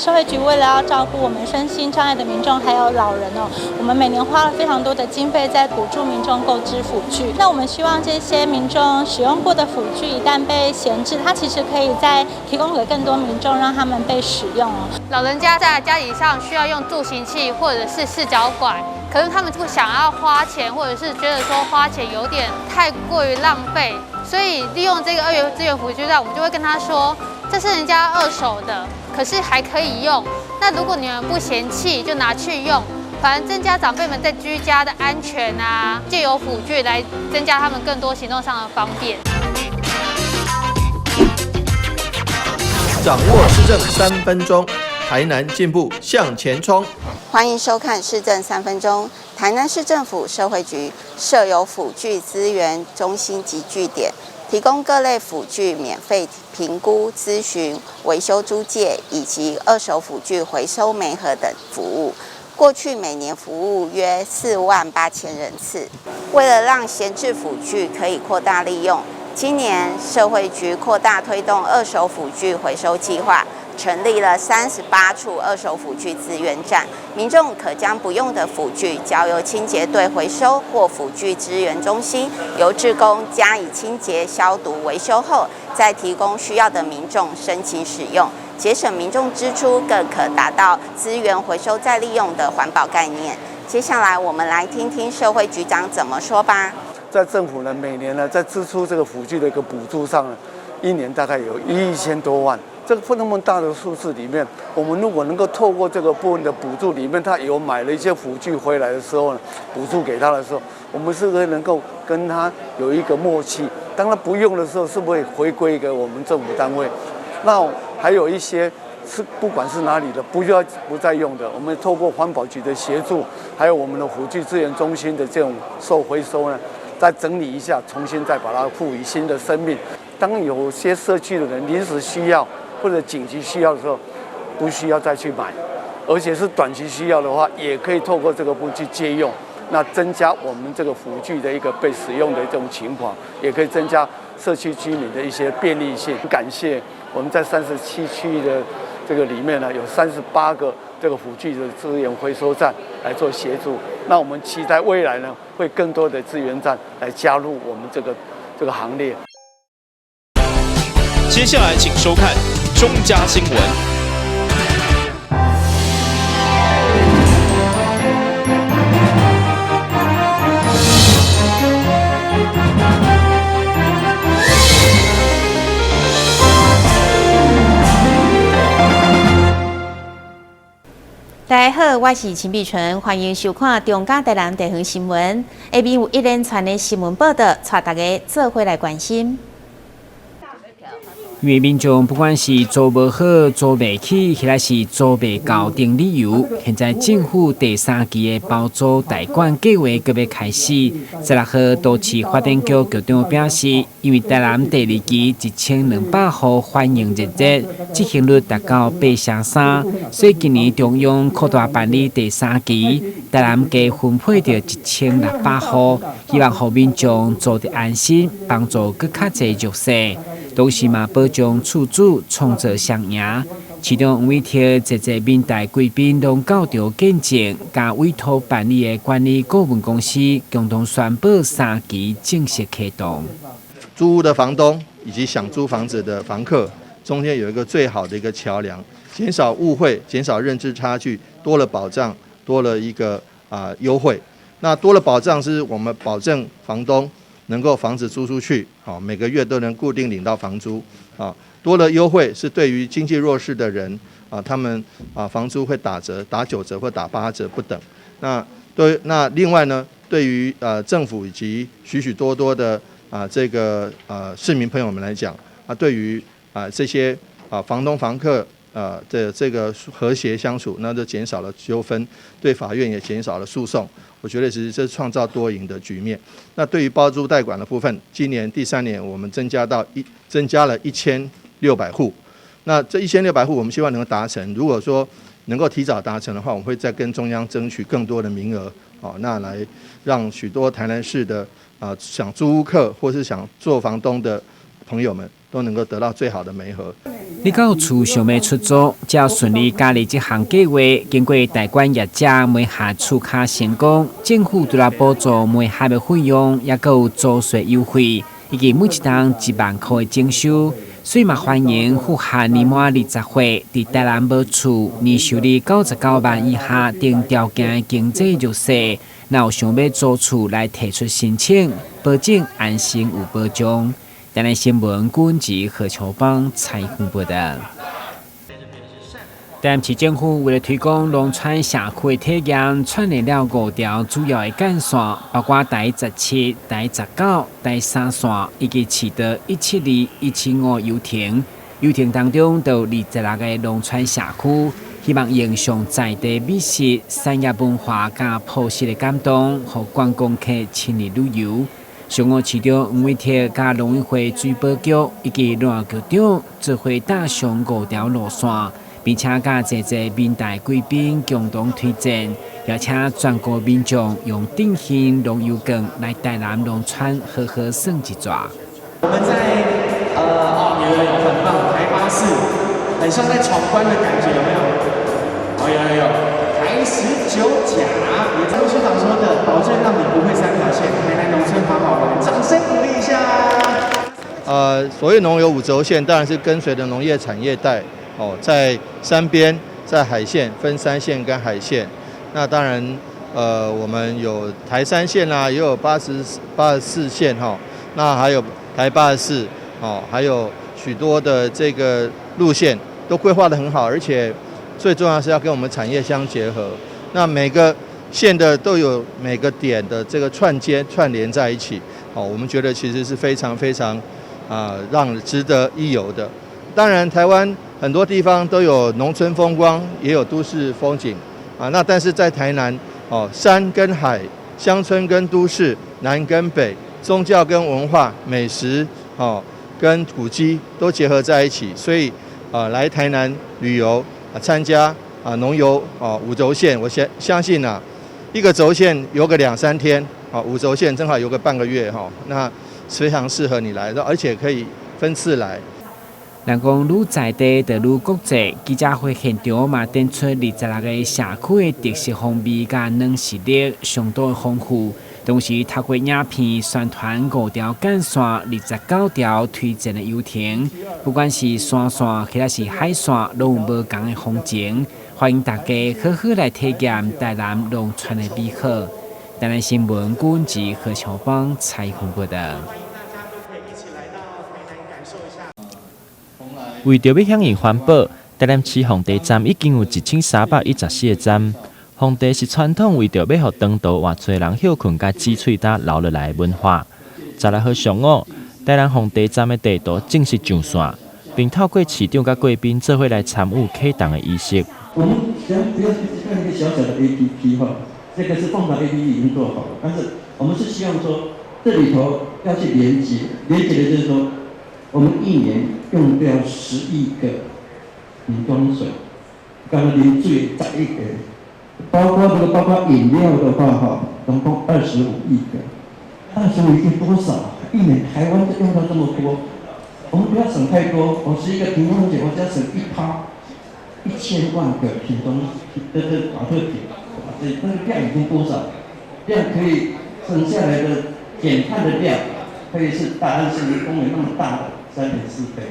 社會局為了要照顧我們身心障礙的民眾還有老人哦，我們每年花了非常多的經費在補助民眾購置輔具。那我們希望這些民眾使用過的輔具一旦被閒置，它其實可以再提供給更多民眾，讓他們被使用哦。老人家在家裡上需要用助行器或者是四腳拐，可是他們不想要花錢，或者是覺得說花錢有點太過於浪費，所以利用這個二元資源輔具站，我們就會跟他說，這是人家二手的，可是還可以用。那如果你們不嫌棄，就拿去用，反正增加長輩們在居家的安全啊，借由輔具來增加他們更多行動上的方便。掌握市政3分鐘，台南進步向前衝。歡迎收看市政三分鐘。台南市政府社會局設有輔具資源中心及據點，提供各類輔具免費評估、諮詢、維修、租借以及二手輔具回收媒合等服務。過去每年服務約4萬8千人次。為了讓閒置輔具可以擴大利用，今年社會局擴大推動二手輔具回收計劃，成立了38處二手輔具資源站，民眾可將不用的輔具交由清潔隊回收或輔具資源中心，由志工加以清潔、消毒、維修後，再提供需要的民眾申請使用，節省民眾支出，更可達到資源回收再利用的環保概念。接下來我們來聽聽社會局長怎麼說吧。在政府呢，每年呢，在支出這個輔具的一個補助上呢，一年大概有1億1千多萬。這個那麼大的數字裡面，我們如果能夠透過這個部分的補助裡面，他有買了一些輔具回來的時候呢，補助給他的時候，我們是不是能夠跟他有一個默契？當他不用的時候，是不是會回歸給我們政府單位？那還有一些是不管是哪裡的，不要不再用的，我們透過環保局的協助，還有我們的輔具資源中心的這種收回收呢，再整理一下，重新再把它賦予新的生命。當有些社區的人臨時需要或者緊急需要的時候，不需要再去買，而且是短期需要的話，也可以透過這個部分去借用，那增加我們這個輔具的一個被使用的這種情況，也可以增加社區居民的一些便利性。感謝我們在37區的這個裡面呢，有38個這個輔具的資源回收站來做協助。那我們期待未來呢，會更多的資源站來加入我們這個行列。接下來請收看中嘉新聞。大家好，我是陳碧純，歡迎收看中嘉台南地方新聞。下面有一連串的新聞報道，帶大家做伙來關心。因為民眾不管是租無好、租袂起，抑是租袂夠等理由，現在政府第三期的包租代管計劃閣欲開始。16號，都市發展局局長表示，因為台南第二期1200戶反應熱烈，執行率達到8成3，所以今年中央擴大辦理第三期，台南加分配著1600戶，希望予民眾租得安心，幫助閣較濟弱勢。同時嘛，保障厝主創造雙贏。市長黃偉哲濟濟民代貴賓攏到場見證，佮委託辦理的管理顧問公司共同宣布三期正式啟動。租屋的房東以及想租房子的房客中間有一個最好的一個橋梁，減少誤會，減少認知差距，多了保障，多了一個優惠。那多了保障是我們保證房東能夠房子租出去，好，每個月都能固定領到房租，啊，多了優惠是對於經濟弱勢的人，啊，他們房租會打折，打9折或打8折不等。那對，那另外呢，對於政府以及許許多多的這個市民朋友們來講，啊，對於這些房東房客的這個和諧相處，那就減少了糾紛，對法院也減少了訴訟。我覺得其實這是創造多贏的局面。那對於包租代管的部分，今年第三年我們增加了1600戶。那這1600戶，我們希望能夠達成。如果說能夠提早達成的話，我們會再跟中央爭取更多的名額，哦，那來讓許多台南市的想租屋客或是想做房東的朋友們，都能夠得到最好的媒合。你到厝想欲出租，只要順利加入這項計劃，經過代管業者媒合厝卡成功，政府除了補助媒合的費用，也閣有租稅優惠，以及每一冬1萬箍的徵收。所以嘛，歡迎符合年滿20歲、佇台南無厝、年收入99萬以下等條件的經濟弱勢，若有想欲租厝來提出申請，保證安心有保障。台南新聞郭志何秋邦採訪報導。台南市政府為了推廣農村社區的體驗，串聯了五條主要的幹線，包括台17、台19、台三線以及市道172、175遊程。遊程當中都有26個農村社區，希望用上在地美食、產業文化佮樸實的感動，予觀光客親臨旅遊。上午市長黃偉哲佮農委會水保局以及農業局長做伙搭上五條路線，並且佮濟濟民代貴賓共同推薦，邀請全國民眾用振興農遊券來台南農村好好耍一逝。我們在哦，有有有，很棒，台84，很像在闖關的感覺，有沒有？哦，有有有，台19甲，也張市長說的，保證讓你不會三條線，台南農村好好玩，掌聲鼓勵一下。所謂農遊五軸線，當然是跟隨着農業產業帶哦，在山邊、在海線分山線跟海線。那當然，我們有台三線啦，也有84線哈，那還有台84哦，還有許多的這個路線都規劃得很好，而且最重要是要跟我們產業相結合。那每個線的都有每個點的這個串接串聯在一起，哦，我們覺得其實是非常非常啊，讓值得一遊的。當然，台灣很多地方都有農村風光，也有都市風景啊。那但是在台南，哦，山跟海、鄉村跟都市、南跟北、宗教跟文化、美食，哦，跟古蹟都結合在一起，所以啊，來台南旅遊啊，參加啊農遊啊五軸線，我相信啊，一個軸線遊個兩三天，啊，五軸線正好遊個半個月哈，那非常適合你來，而且可以分次來。人講愈在地就愈國際，記者會現場嘛展出26個社區的特色風味佮軟實力相當豐富，同時透過影片宣傳五條幹線、29條推薦的遊程，不管是山線或者是海線，攏有無仝的風情，歡迎大家好好來體驗台南農村的美好。台南新聞郭志何秋邦採訪報導。為著欲響應環保，台南市放茶站已經有1314個站。放茶是傳統為著欲予長途外出的人歇睏佮止喙焦留落來的文化。16號上午，台南放茶站的地圖正式上線，並透過市長佮貴賓做伙來參與啟動的儀式。我們先不要看一個小小的 APP 哈，這個是鳳塔 APP 已經做好了，但是我們是希望說，這裡頭要去連接，連接的就是說，我們一年用掉10億個瓶裝水，剛剛連水十億個，包括這個包括飲料的話哈，總共25億個，25億多少？一年台灣就用到這麼多，我們不要省太多，我是一個瓶裝水，我只要省1趴，1000萬個瓶裝的這寶特瓶，這那個量已經多少？量可以省下來的減碳的量，可以是大安森林公園那麼大的3.4倍，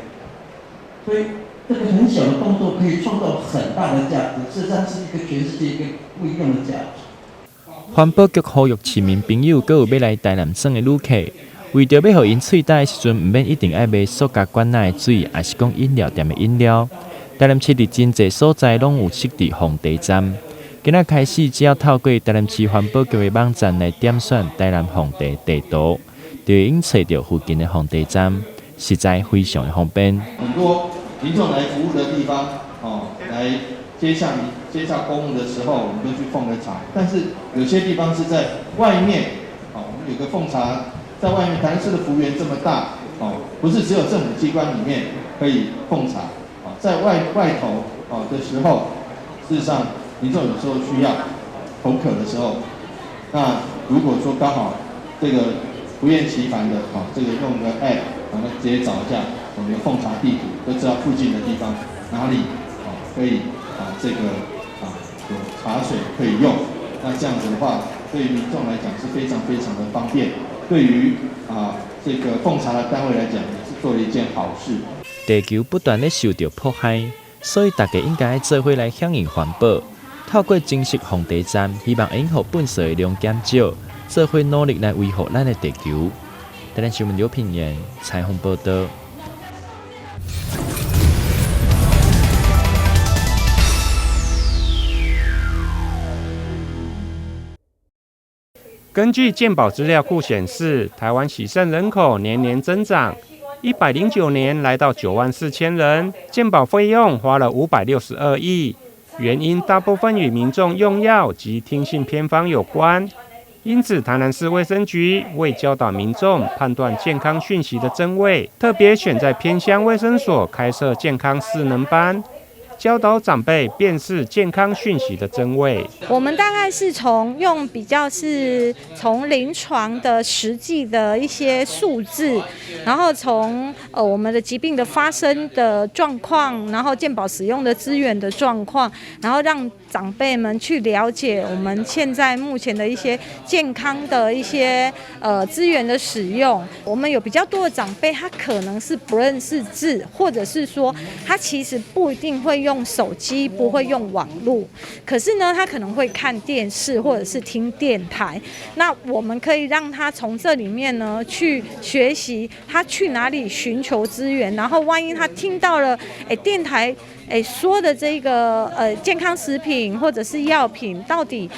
所以這個很小的動作可以創造很大的價值，事實上是一個全世界一個不一樣的價值。環保局呼籲市民朋友，閣有欲來台南耍的旅客，為著欲予𪜶喙焦的時陣，毋免一定愛買塑膠罐仔的水，抑是講飲料店的飲料。台南市佇真濟所在攏有設置放茶站。今仔開始，只要透過台南市環保局的網站來點選台南放茶地圖，就會用揣著附近的放茶站，實在非常的方便。很多民眾來服務的地方，哦，來接洽公務的時候，我們都去奉個茶。但是有些地方是在外面，哦，我們有個奉茶在外面，台南市的幅員這麼大，哦，不是只有政府機關裡面可以奉茶，哦，在外頭哦的時候，事實上民眾有時候需要口渴的時候，那如果說剛好這個不厭其煩的，哦，這個用個 app，然後直接找一下。我们有奉茶地图，都知道附近的地方哪里可以这个有茶水可以用。那这样子的话，对于民众来讲是非常非常的方便，对于这个奉茶的单位来讲，也是做了一件好事。地球不断咧受到破坏，所以大家应该做伙来响应环保，透过珍惜奉茶站，希望会用予垃圾的量减少，做伙努力来维护咱的地球。台南新闻刘品言采访报道。根据健保资料库显示，台湾洗肾人口年年增长，109年来到9万4千人，健保费用花了562亿。原因大部分与民众用药及听信偏方有关。因此，台南市卫生局为教导民众判断健康讯息的真伪，特别选在偏乡卫生所开设健康识能班。教导长辈辨识健康讯息的真伪。我们大概是从用比较是从临床的实际的一些数字，然后从我们的疾病的发生的状况，然后健保使用的资源的状况，然后让长辈们去了解我们现在目前的一些健康的一些资源的使用。我们有比较多的长辈，他可能是不认识字，或者是说他其实不一定会用手机，不会用网络，可是呢，他可能会看电视或者是听电台。那我们可以让他从这里面呢去学习，他去哪里寻求资源，然后万一他听到了电台说的这个健康食品或者是药品到底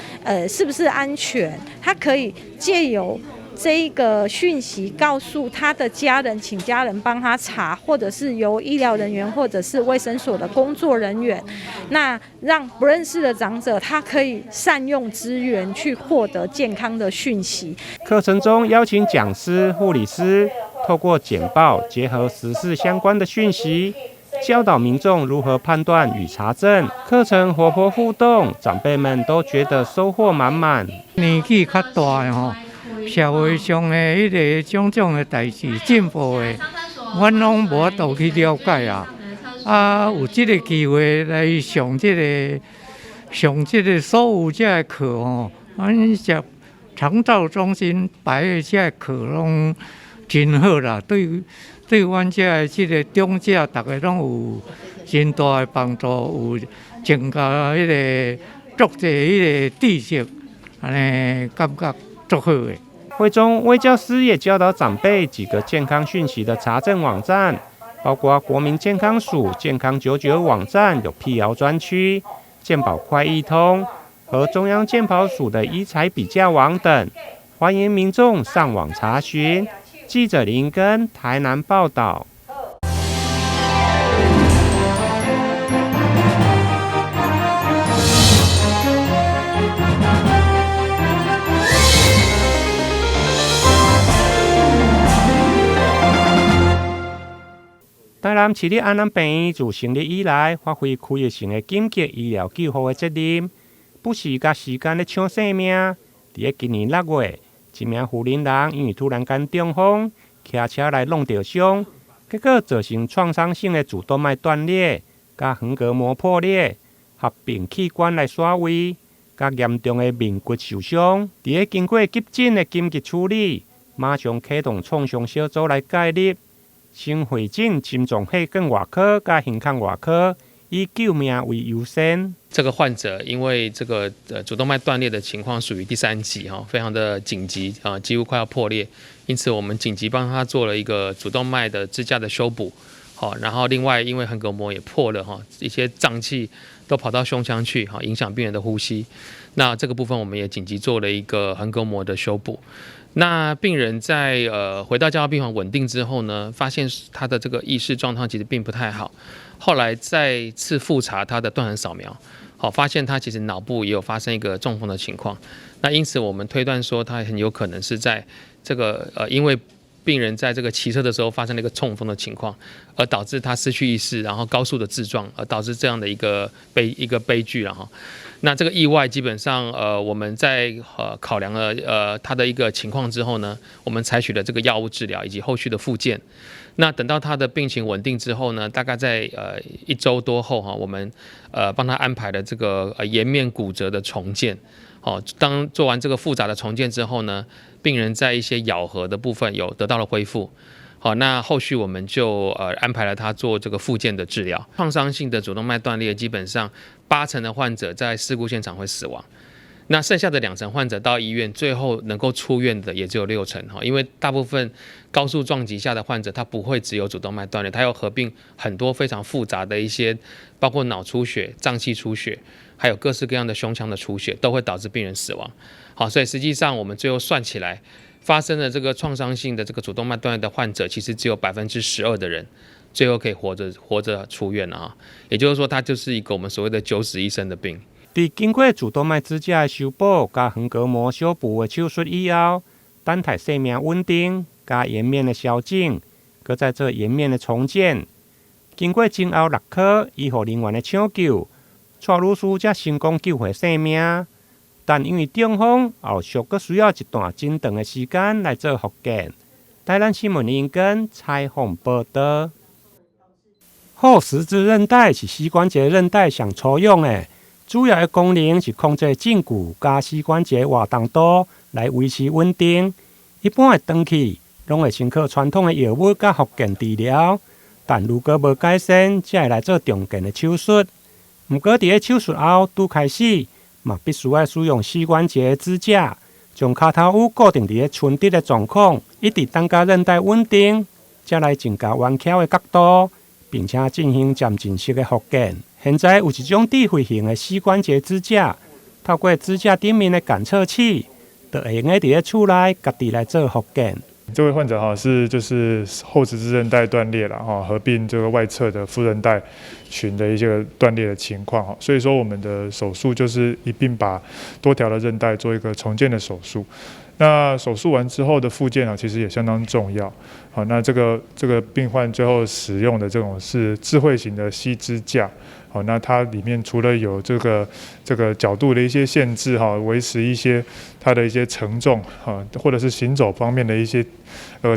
是不是安全，他可以借由这一个讯息告诉他的家人，请家人帮他查，或者是由医疗人员或者是卫生所的工作人员，那让不认识的长者他可以善用资源去获得健康的讯息。课程中邀请讲师、护理师，透过简报结合时事相关的讯息，教导民众如何判断与查证。课程活泼互动，长辈们都觉得收获满满。年纪较大的吼，社会上的彼个种种的代志、进步的，阮拢无法度去了解啊。啊，有这个机会来上这个所有这个课吼，阮这长照中心排的这个课拢真好啦，对阮这个这个长者，逐个拢有真大的帮助，有增加彼个足济彼个知识，按呢感觉足好的。会中，卫教师也教导长辈几个健康讯息的查证网站，包括国民健康署健康99网站有辟谣专区、健保快易通和中央健保署的医材比价网等，欢迎民众上网查询。记者林根台南报道。台南市立安南病院自成立以来，发挥区域性的紧急医疗救护的责任，不时共时间咧抢性命。伫咧今年6月，一名妇人因为突然间中风，骑车来弄著伤，结果造成创伤性的主动脉断裂、佮横膈膜破裂，合并气管来徙位，佮严重的面骨受伤。伫咧经过急诊的紧急处理，马上启动创伤小组来介入。先会诊心脏血管外科佮胸腔外科，以救命为优先。这个患者因为这个主动脉断裂的情况属于第3级哈，非常的紧急啊，几乎快要破裂，因此我们紧急帮他做了一个主动脉的支架的修补，好，然后另外因为横膈膜也破了哈，一些脏器都跑到胸腔去哈，影响病人的呼吸，那这个部分我们也紧急做了一个横膈膜的修补。那病人在回到加护病房稳定之后呢，发现他的这个意识状况其实并不太好。后来再次复查他的断层扫描，好，发现他其实脑部也有发生一个中风的情况。那因此我们推断说，他很有可能是在这个因为病人在这个骑车的时候发生了一个中风的情况，而导致他失去意识，然后高速的自撞，而导致这样的一个悲剧了哈。那這個意外基本上，我們在考量了他的一個情況之後呢，我們採取了這個藥物治療以及後續的復健。那等到他的病情穩定之後呢，大概在一週多後哈，我們幫他安排了這個顏面骨折的重建。好，當做完這個複雜的重建之後呢，病人在一些咬合的部分有得到了恢復。好，那後續我們就安排了他做這個復健的治療。創傷性的主動脈斷裂，基本上八成的患者在事故現場會死亡，那剩下的2成患者到醫院，最後能夠出院的也只有6成哈，因為大部分高速撞擊下的患者，他不會只有主動脈斷裂，他要合併很多非常複雜的一些，包括腦出血、臟器出血，還有各式各樣的胸腔的出血，都會導致病人死亡。好，所以實際上我們最後算起來，發生了這個創傷性的這個主動脈斷裂的患者，其實只有12%的人最後可以活着出院了啊。也就是說，它就是一個我們所謂的九死一生的病。佇經過主動脈支架的修補佮橫膈膜修補的手術以後，等待生命穩定，佮顏面的消腫，閣再做顏面的重建。經過前後六科醫護人員的搶救，蔡女士才成功救回性命。但因為中風，後續閣需要一段真長的時間來做復健。台南新聞林根採訪報導。後十字韌帶是膝關節韌帶上粗勇的，主要的功能是控制脛骨佮膝關節活動度來維持穩定。一般的斷去，攏會先靠傳統的藥物佮復健治療，但如果無改善，才會來做重建的手術。毋過佇咧手術後拄開始，嘛必須愛使用膝關節支架，將跤頭趺固定佇咧垂直的狀況，一直等到韌帶穩定，才來增加彎翹的角度，並且進行漸進式的復健。現在有一種智慧型的膝關節支架，透過支架頂面的感測器，就會用得佇咧厝內家己來做復健。這位患者哈是就是後十字韌帶斷裂了哈，合併這個外側的副韌帶群的一些斷裂的情況哈，所以說我們的手術就是一併把多條的韌帶做一個重建的手術。那手術完之後的復健啊，其實也相當重要。好，那這個病患最後使用的這種是智慧型的膝支架。好，那它裡面除了有這個角度的一些限制哈，維持一些它的一些承重哈，或者是行走方面的一些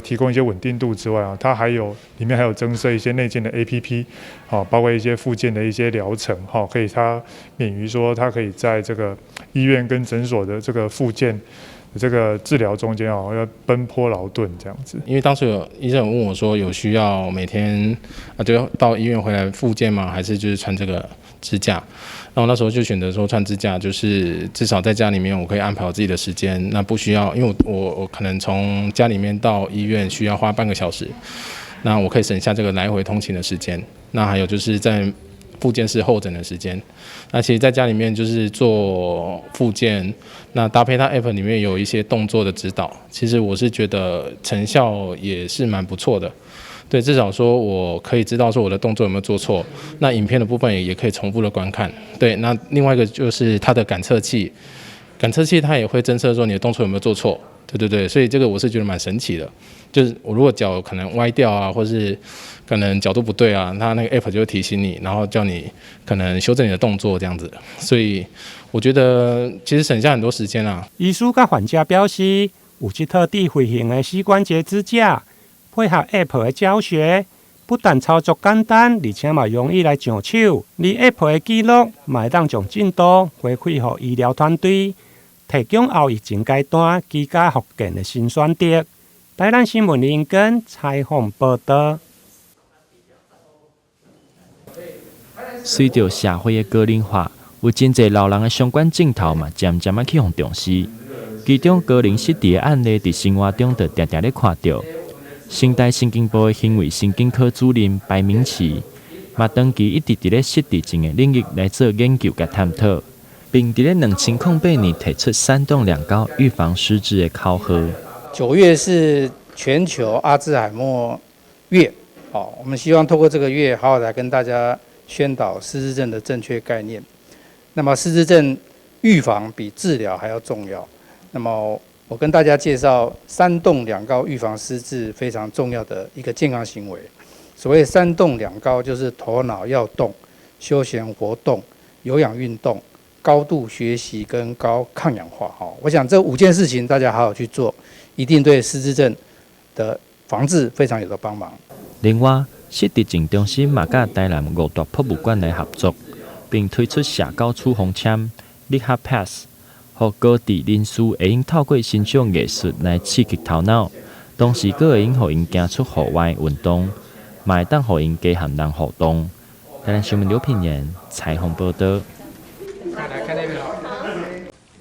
提供一些穩定度之外啊，它還有裡面還有增設一些內建的 APP，好，包括一些復健的一些療程哈，可以它免於說它可以在這個醫院跟診所的這個復健這個治療中間哦，要奔波勞頓這樣子。因為當時有醫生有問我說，有需要每天啊就到醫院回來復健嗎？還是就是穿這個支架？那我那時候就選擇說穿支架，就是至少在家裡面我可以安排我自己的時間，那不需要，因為我可能從家裡面到醫院需要花半個小時，那我可以省下這個來回通勤的時間。那還有就是在復健室候診的時間，那其實在家裡面就是做復健，那搭配它 App 裡面有一些動作的指導，其實我是覺得成效也是蠻不錯的。對，至少說我可以知道說我的動作有沒有做錯，那影片的部分也可以重複的觀看。對，那另外一個就是它的感測器，感測器它也會偵測說你的動作有沒有做錯。對對對，所以這個我是覺得蠻神奇的，就是我如果腳可能歪掉啊，或是可能角度不對啊，它那個 app 就會提醒你，然後叫你可能修正你的動作這樣子。所以我覺得其實省下很多時間啊。醫師佮患者表示，有這套智慧型的膝關節支架，配合 app 的教學，不但操作簡單，而且嘛容易來上手。而 app 的記錄嘛會當將進度回饋予醫療團隊，提供後疫情階段居家復健的新選擇。台南新聞林根採訪報導。隨著社會的高齡化，有真濟老人的相關鏡頭嘛，漸漸仔去予重視。其中高齡失智的案例，佇生活中就定定咧看著。成大神經部的行為神經科主任白明奇，嘛長期一直佇咧失智症的領域來做研究佮探討，並佇咧2008年提出三動兩高預防失智的口號。9月是全球阿茲海默月，哦，我們希望透過這個月，好好來跟大家宣導失智症的正確概念。那麼失智症預防比治療還要重要。那麼我跟大家介紹三動兩高預防失智非常重要的一個健康行為。所謂三動兩高，就是頭腦要動、休閒活動、有氧運動、高度學習跟高抗氧化。哈，我想這五件事情大家好好去做，一定對失智症的防治非常有的幫忙。另外，失智症中心嘛佮台南五大博物館來合作，並推出社交處方簽 Rehab Pass，予高智人士會用透過欣賞藝術來刺激頭腦，同時閣會用予𪜶行出戶外運動，嘛會當予𪜶加和人互動。台南新聞劉品言採訪報道。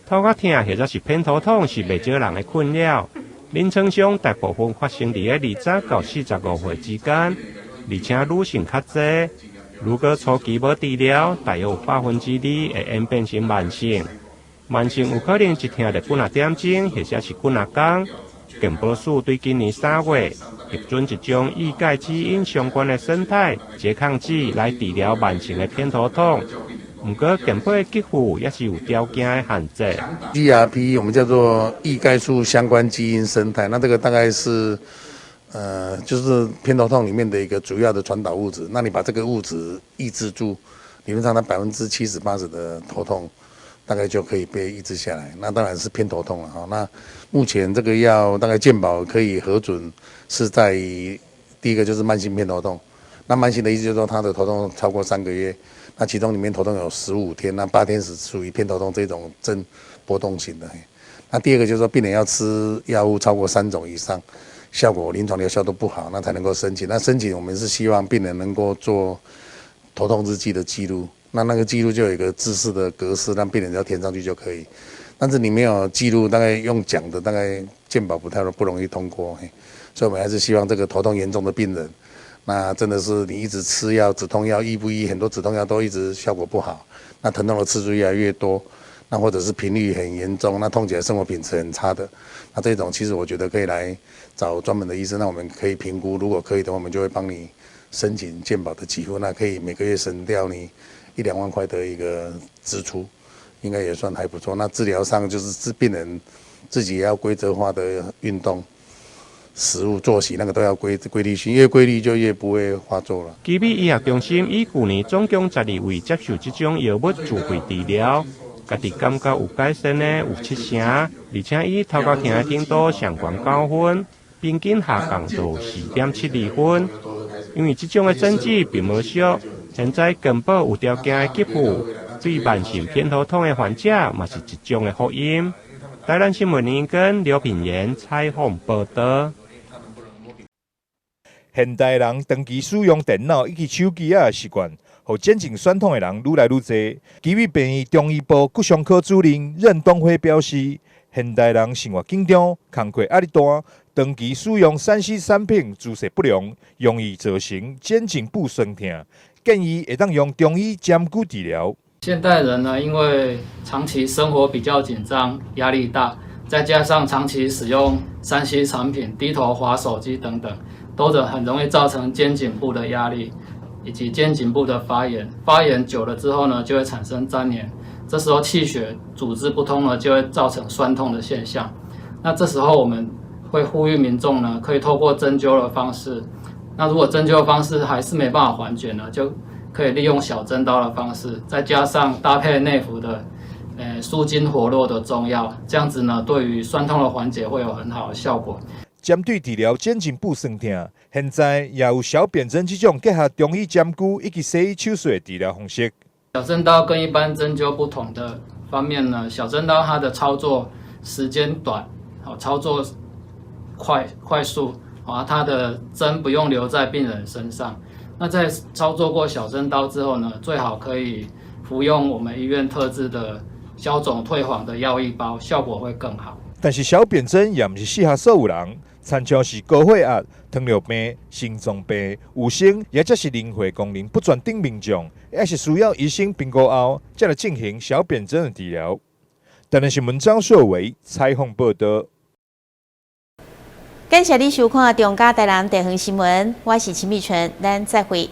頭殼疼或者是偏頭痛是袂少人的困擾。臨床上大部分發生佇咧20到45歲之間，而且女性較濟。如果初期無治療，大約有2%會演變成慢性。慢性有可能一疼就幾若點鐘，或者是幾若工。健保署對今年3月核准一種與鈣基因相關的胜肽拮抗劑來治療慢性的偏頭痛。毋過健保的給付也是有條件的限制。 GRP 我們叫做異鈣素相關基因胜肽，那這個大概是，就是偏頭痛裡面的一個主要的傳導物質。那你把這個物質抑制住，理論上它70%、80%的頭痛大概就可以被抑制下來。那當然是偏頭痛了哈。那目前這個藥大概健保可以核准，是在第一個就是慢性偏頭痛。那慢性的意思就是說，他的頭痛超過3個月。那其中裡面頭痛有15天，那8天是屬於偏頭痛這種症波動型的。那第二個就是說，病人要吃藥物超過三種以上，效果臨床療效都不好，那才能夠申請。那申請我們是希望病人能夠做頭痛日記的記錄，那那個記錄就有一個制式的格式，讓病人只要填上去就可以。但是你沒有記錄，大概用講的，大概健保不太不容易通過。所以我們還是希望這個頭痛嚴重的病人，那真的是你一直吃藥止痛藥醫不醫？很多止痛藥都一直效果不好，那疼痛的次數越來越多，那或者是頻率很嚴重，那痛起來生活品質很差的，那這種其實我覺得可以來找專門的醫生，那我們可以評估，如果可以的話，我們就會幫你申請健保的給付，那可以每個月省掉你一兩萬塊的一個支出，應該也算還不錯。那治療上就是治病人自己也要規則化的運動。食物作息那個都要規律性，越規律就越不會發作了。奇美醫學中心以舊年總共12位接受這種藥物自費治療，家己感覺有改善的有七成，而且以頭殼疼的程度上懸9分，平均下降到4.72分。因為這種的針劑並無俗，現在健保有條件的給付，對慢性偏頭痛的患者嘛是一種的福音。台南新聞林根劉品言採訪報道。現代人長期使用電腦以及手機仔的習慣，予肩頸痠痛的人愈來愈濟。奇美病院中醫部骨傷科主任任東輝表示，現代人生活緊張、工課壓力大，長期使用3C 產品，姿勢不良，容易造成肩頸部痠痛，建議會當用中醫針灸治療。現代人呢，因為長期生活比較緊張、壓力大，再加上長期使用3C 產品、低頭滑手機等等，都很容易造成肩頸部的壓力，以及肩頸部的發炎。發炎久了之後呢，就會產生粘連，這時候氣血組織不通呢，就會造成痠痛的現象。那這時候我們會呼籲民眾呢，可以透過針灸的方式。那如果針灸的方式還是沒辦法緩解呢，就可以利用小針刀的方式，再加上搭配內服的，舒筋活絡的中藥，這樣子呢，對於痠痛的緩解會有很好的效果。針對治療肩頸部痠痛，現在也有小扁針這種結合中醫針灸以及西醫手術的治療方式。小針刀跟一般針灸不同的方面呢，小針刀它的操作時間短，好，操作快速，啊，它的針不用留在病人身上。那在操作過小針刀之後呢，最好可以服用我們醫院特製的消腫退黃的藥液包，效果會更好。但是小扁針也毋是適合所有人，親像是高血壓、糖尿病、心臟病、有生，抑者是腎血功能不全等民眾，也是需要醫生評估後，才來進行小扁針的治療。台南新聞張碩偉採訪報道。感謝你收看《中嘉台南地方新聞》，我是秦美純，咱再會。